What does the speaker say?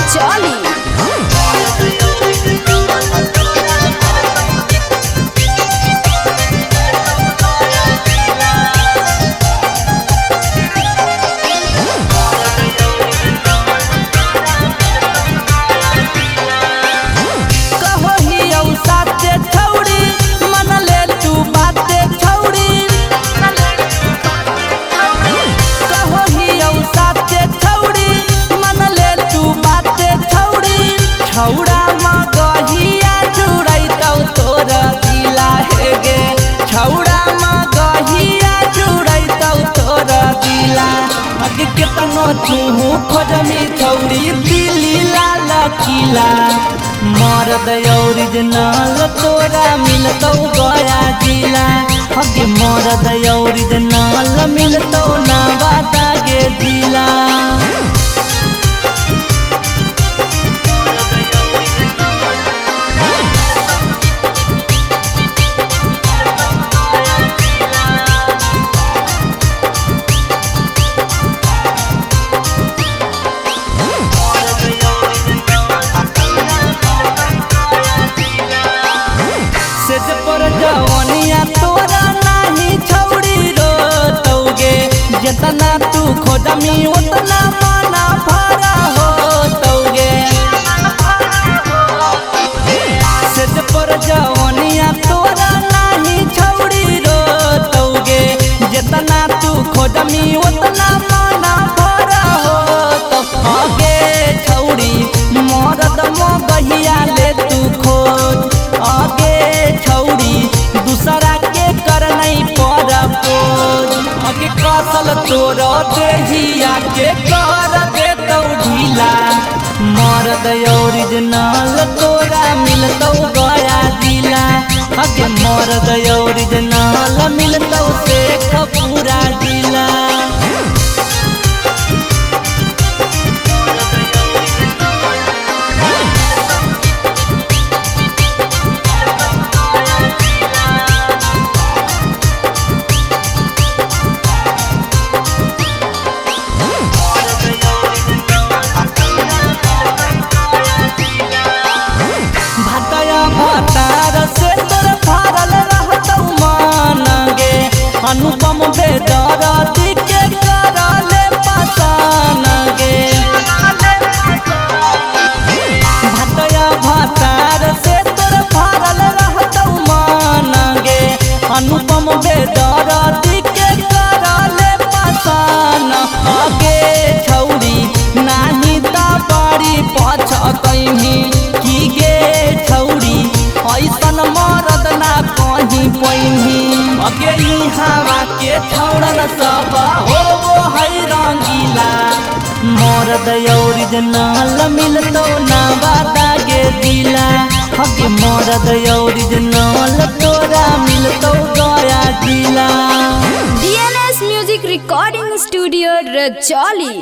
Rajoli. छौड़ा मगहिया जुड़ैतौ तोरा दिला हे गे, छौड़ा मगहिया जुड़ैतौ तोरा दिला। अगे केतनो चूहू खोजमी छौड़ी दिल्ली लाल किला, मरद ओरिजिनल तोरा मिलतौ गया जिला। अगे मरद ओरिजिनल मिलतौ नवादा गे जिला। पर जवनिया तोरा नाही छौड़ी रोतौगे, जितना तू खोजमी उतना मना भरा होतौगे। सेज पर जवनिया तोरा नाही छौड़ी रोतौगे, जितना तू खोजमी उतना मना भरा होतौगे। छौड़ी मरद मगहिया ले तू खोज, आगे छौड़ी दूसरा के कर नहीं पर पोज। आगे कसल तोरा देहिया के कर देतौ ढीला, मरद ओरिजिनल तोरा मिलतौ गया जिला। आगे मरद ओरिजिनल मिलतौ शेखपुरा जिला। भतार से तोर भरल रहतौ मन गे, अनुपम बेदरदी के करले पसान गे। भतया भतार से तोर भरल रहतौ मन गे, अनुपम बेदरदी के करले पसान। आगे छौड़ी नाही त बड़ी पछतैही की गे छौड़ी, ऐसन मरद ना कहीं पैनी। अगे हवा के छौड़न सब हो है रंगीला, मरद ओरिजिनल मिलतौ नवादा गे जिला। अगे मरद ओरिजिनल तोरा मिलतौ गया जिला। DNS Music Recording Studio Rajoli.